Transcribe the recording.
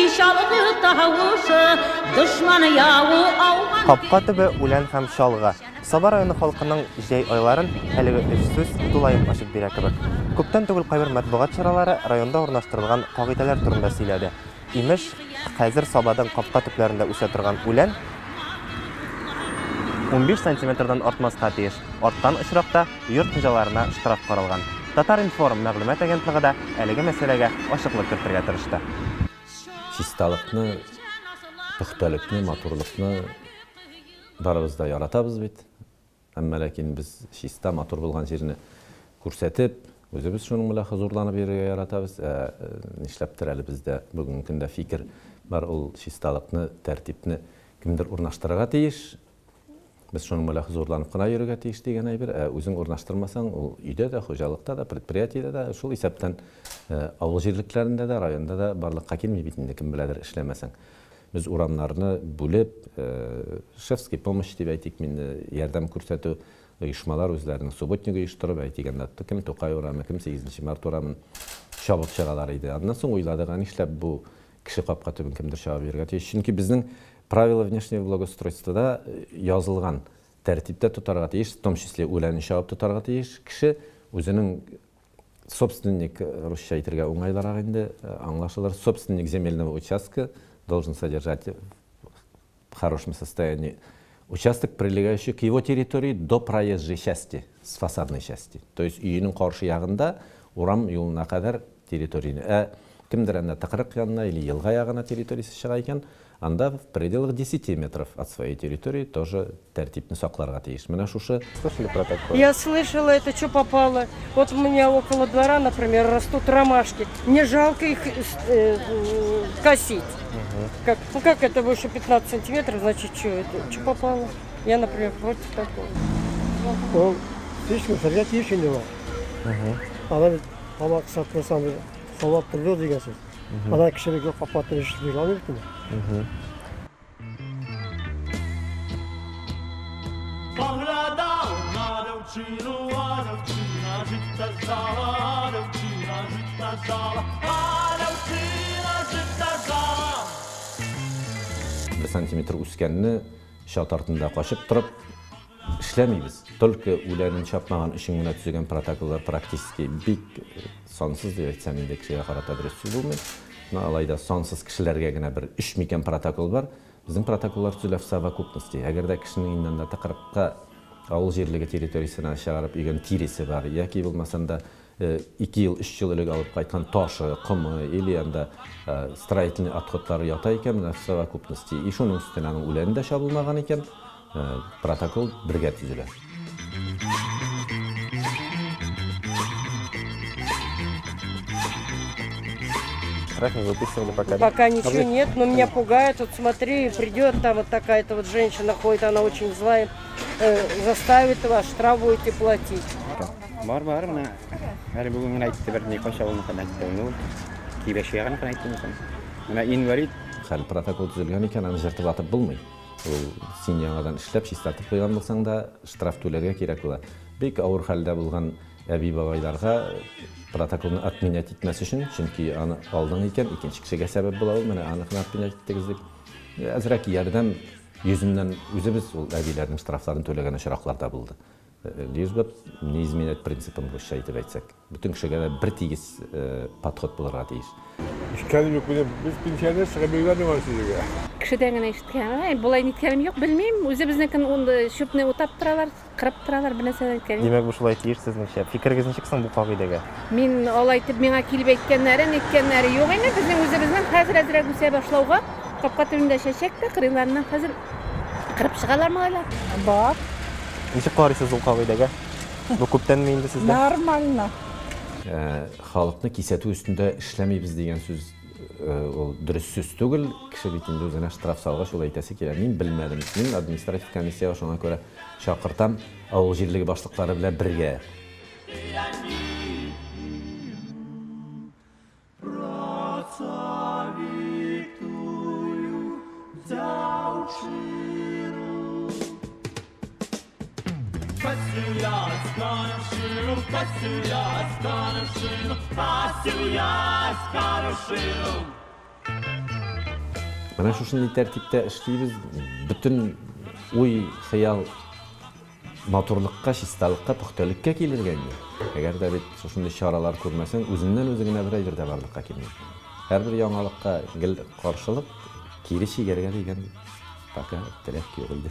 Чалгы тавышы, дошман явы ауган. Капка төбе, үлән һәм чалгы. Саба районы халкының җәй айларын әлеге өч сүз тулаем ачып бирә кебек. Күптән түгел кайбер матбугат чаралары районда урнаштырылган кагыйдәләр турында сөйләде. Имеш, хәзер Сабаның капка төпләрендә үсә торган үлән 15 сантиметрдан артмаска тиеш. Арткан очракта йорт хуҗаларына штраф каралган. Татар-информ мәгълүмат агентлыгы да әлеге мәсьәләгә ачыклык кертергә тырышты. Чисталыкны, пөхтәлекне, матурлыкны барыбыз да яратабыз бит. Әмма ләкин без чиста, матур булган җирне күрсәтеп, үзебез шуның белән хозурланып йөрергә яратабыз. Ә нишләптер әле бездә бүгенге көндә фикер бар, ул чисталыкны, тәртипне кемдер урнаштырырга тиеш. Без шуның белән хозурланып кына йөрергә тиеш дигән әйбер. Ә үзең урнаштырмасаң, ул өйдә дә, хуҗалыкта да, предприятиедә дә, шул исәптән авыл җирлекләрендә дә, районда да барлыкка килми бит инде, кем беләдер эшләмәсәң. Без урамнарны бүлеп, шефский помощь дип әйтик инде, ярдәм күрсәтү оешмалар үзләренең субботник оештырып, әйтик анда кем Тукай урамы, кем 8 март урамын чабып чыгалар иде. Аннан соң уйладык, ә нишләп бу кеше капка төбен кемдер чабып йөрергә тиеш? Чөнки безнең правила внешнего благоустройствода язылган тәртиптә тотарга тиеш, в том числе үләнен чабып тотарга тиеш. Кеше үзенең собственник, русча әйтергә уңайлырак инде, аңлашылыр, собственник земельного участка должен содержать в хорошем состоянии участок, прилегающий к его территории до проезжей части, с фасадной части. То есть өенең каршы ягында урам юлына кадәр территорияне. Ә кемдер анда тыкрык янына или елга ягына территориясе чыга икән, анда в пределах 10 метров от своей территории тоже тәртипне сакларга тиеш. Менә шушы. Слышали про такое? Я слышала, это что попало. Вот у меня около двора, например, растут ромашки. Мне жалко их косить. Как, ну как это выше 15 сантиметров, значит, что это? Что попало? Я, например, против такого. Ул һич үсәргә тиеш инде ул. Ана бит тамак сатмасаң савап торды дигән сүз. Ана кешелек капка төбе эшли алмый бит инде. Бер сантиметр үскәнне чат артында качып торып эшләмибез. Только үләнен чапмаган өчен генә төзегән протоколлар практически бик сансыз дип әйтсәм инде кешегә карата дөрес сүз булмый. Но алай да сансыз кешеләргә генә бер өч микән протокол бар. Безнең протоколлар төзелә в совокупности. Әгәр дә кешенең инде анда тыкрыкка авыл җирлеге территориясенә чыгарып өйгән тиресе бар, яки булмасам да 2 ел, 3 ел элек алып кайткан ташы, комы или анда строительный отходлары ята икән, менә в совокупности. И шуның өстенә аның үләне дә чабылмаган икән, протокол бергә төзелә. Штраф не выписывали пока, да? Пока ничего нет, но меня пугает. Вот смотри, придет там вот такая-то вот женщина ходит, она очень злая, заставит вас, штраф будете платить. Бар, бар, менә. Әле бүген генә әйтте, бер ни кайчан булмасын әйтте. Ну, кибәче ягын гына әйтте микән? Менә инвалид. Хәл протокол төзелгән икән, аны җыртып атып булмый. Ул син яңадан эшләп, чистартып куйган булсаң да, штраф түләргә кирәк була. Бик авыр хәлдә булган әби-бабайларга протоколны отменять итмәс өчен, чөнки аны алдың икән, икенче кешегә сәбәп була ул, менә аны гына отменять иттегез дип. Әзрәк ярдәм йөзеннән үзебез ул әбиләрнең штрафларын түләгән очраклар да булды. Лишь бы не изменять принципын русча әйтеп әйтсәк. Бөтен кешегә дә бер тигез подход булырга тиеш. Ишеткәнем юк, минем без пенсионер чыгып йөргәнем бар сезгә. Кешедән генә ишеткән. Әй, болай ниткәнем юк, белмим. Үзебезнекен чүпне утап торалар, кырып торалар, бер нәрсә дә әйткән юк. Димәк, бу шулай тиеш сезнеңчә. Фикерегез ничек соң бу кагыйдәгә? Мин алай итеп миңа килеп әйткәннәре, ниткәннәре юк инде. Безнең үзебезнең хәзер әзрәк үсә башлауга капка төбендә чәчәк тә кырыйларыннан хәзер кырып чыгалар малайлар. Бар. Ничек карыйсыз ул кагыйдәгә? Бу күптәнме инде сездә? Нормально. Халыкны кисәтү өстендә эшләмибез дигән сүз ул дөрес сүз түгел. Кеше бит инде үзенә штраф салгач, ул әйтәсе килә. Мин белмәдем. Мин административ комиссиягә шуңа күрә чакыртам авыл җирлеге башлыклары белән бергә. Менә шушындый тәртиптә эшлибез. Бөтен уй, хыял матурлыкка, чисталыкка, пөхтәлеккә килергә инде. Әгәр дә бит шушындый чаралар күрмәсәң, үзеннән-үзе генә бер әйбер дә барлыкка килми. Һәрбер яңалыкка гел каршылык, кире чигәргә дигән пока теләк юк иде.